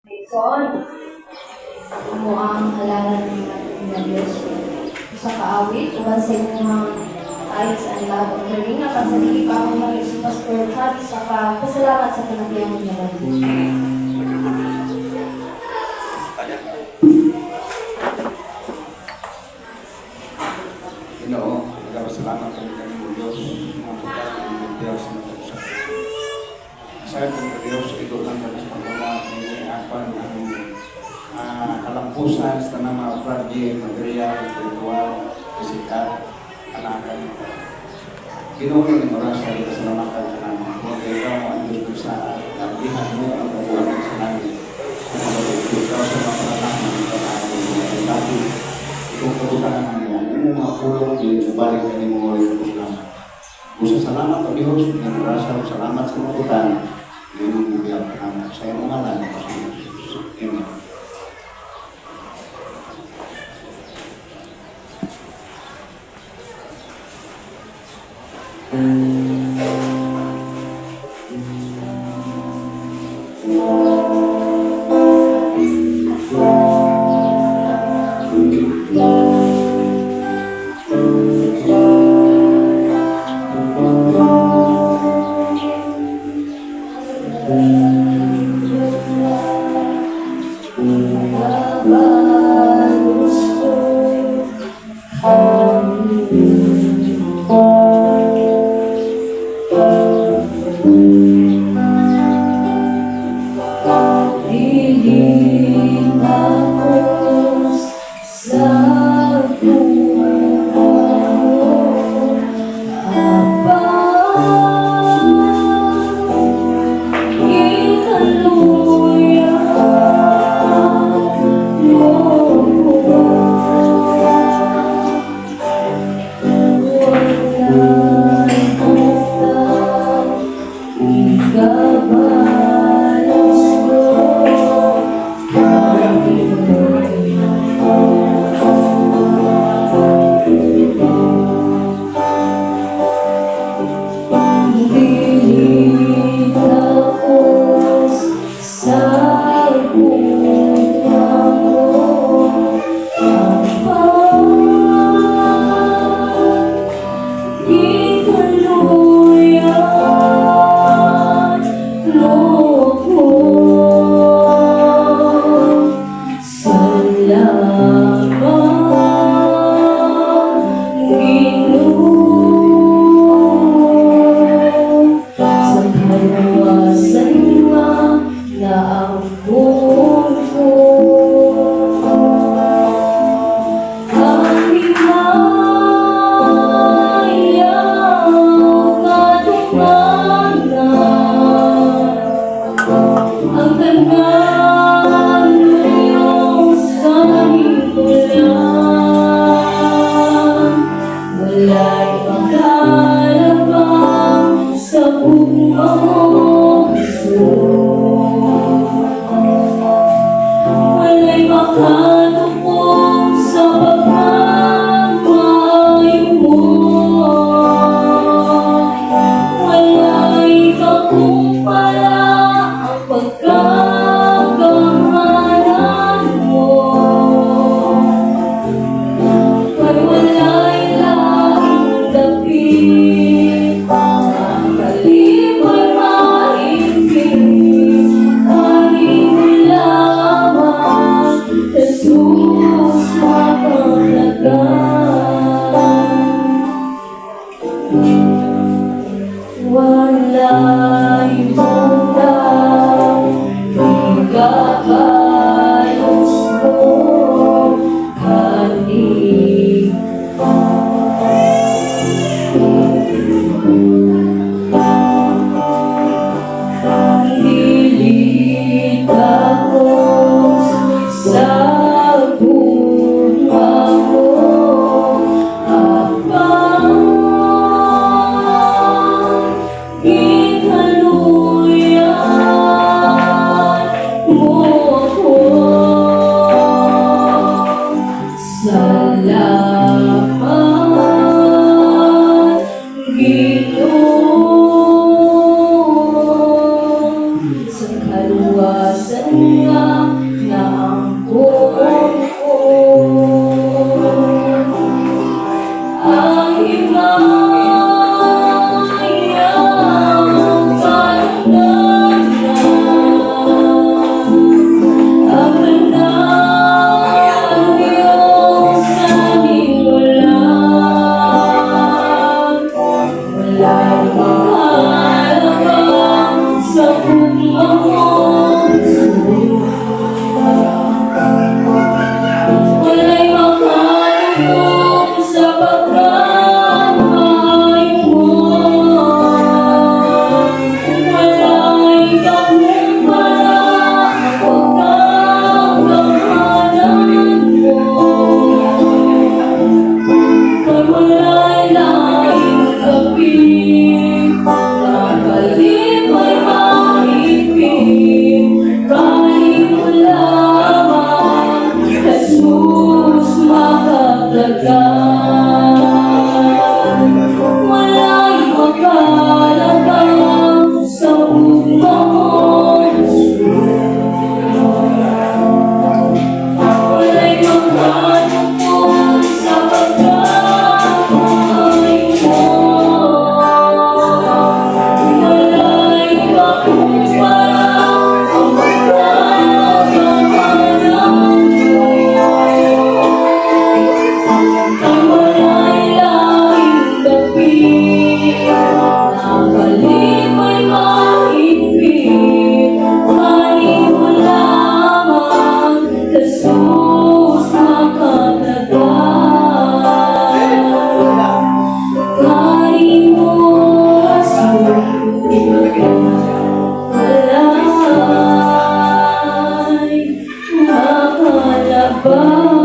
Son, mo ang halaran ng Diyos. Sa kaawit, uban sa imong tithes and love offering, apan sa dili pa ako mag si Pastor Chad sa pasalamat sa kinabihan niya. Ginoo, nagpasalamat kami kanimo, Diyos, mga pagkain ng Diyos sa matag usa. Sa kong Diyos, ito lang kami sa paggawa ni apan ang kalampusan sa tanang mga fragile, material, spiritual, physical, anakan. Ginoo, ng oras ay pasalamatan ka namin. Kung ikaw ang Diyos sa kabihan mo ang kabuuan sa langit. Kung ikaw sa mga pananaman ng ay dati, itong kabutangan niya, ang imong mga pulong, ibalik ka nimo ay salamat. Busa salamat o Diyos, ng oras, salamat sa mga butang, imong bubiyag ka namin. Sa imong ngalan, sa Jesus. Amen. Sa buong. Above.